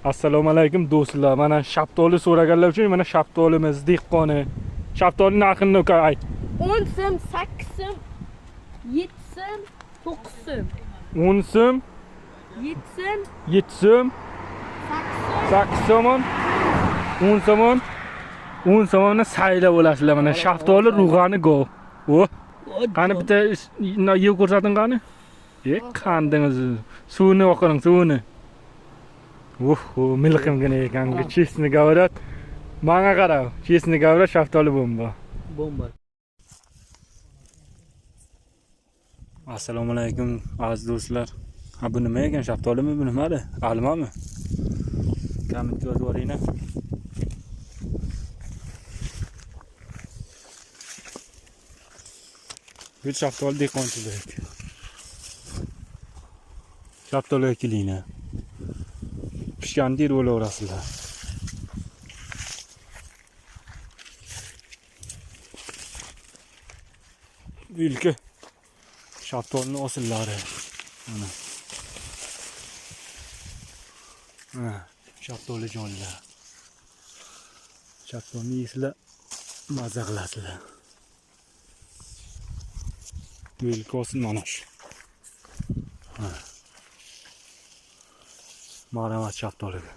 Assalomu alaykum do'stlar. Mana shaftoli so'raganlar uchun mana shaftolimiz dehqoni. Shaftoli narxini uka ayt. 10 so'm, 8 so'm, 7 so'm, 9 so'm. 10 so'm, 7 so'm, 7 so'm, 8 so'm, 10 so'm, 10 so'mni saylab olasizlar mana shaftoli rug'ani go. O. Qani bitta yeb ko'rsating qani. Qandingiz. Suvini oqiring, suvini. Uhu, milqimgina ekan, честно говорят. Manga qarab, честно говоря, shaftoli bomba. Bomba. Assalomu alaykum aziz do'stlar. Ha, bu nima ekan? Shaftolimi bu nimadi? Almami? Kommentga yozib yuboringlar. Bu shaftoli dehqonchilik. Shaftoli kelinglar. Pishgan terib olaverasizlar. Bu ilki shaftolining osillari. Mana. Mana shaftoli jonlar. Shaftolini yeysizlar, maza qilasizlar. Bu ilki osil mana shu. Mana. Marhamat shaftoliga.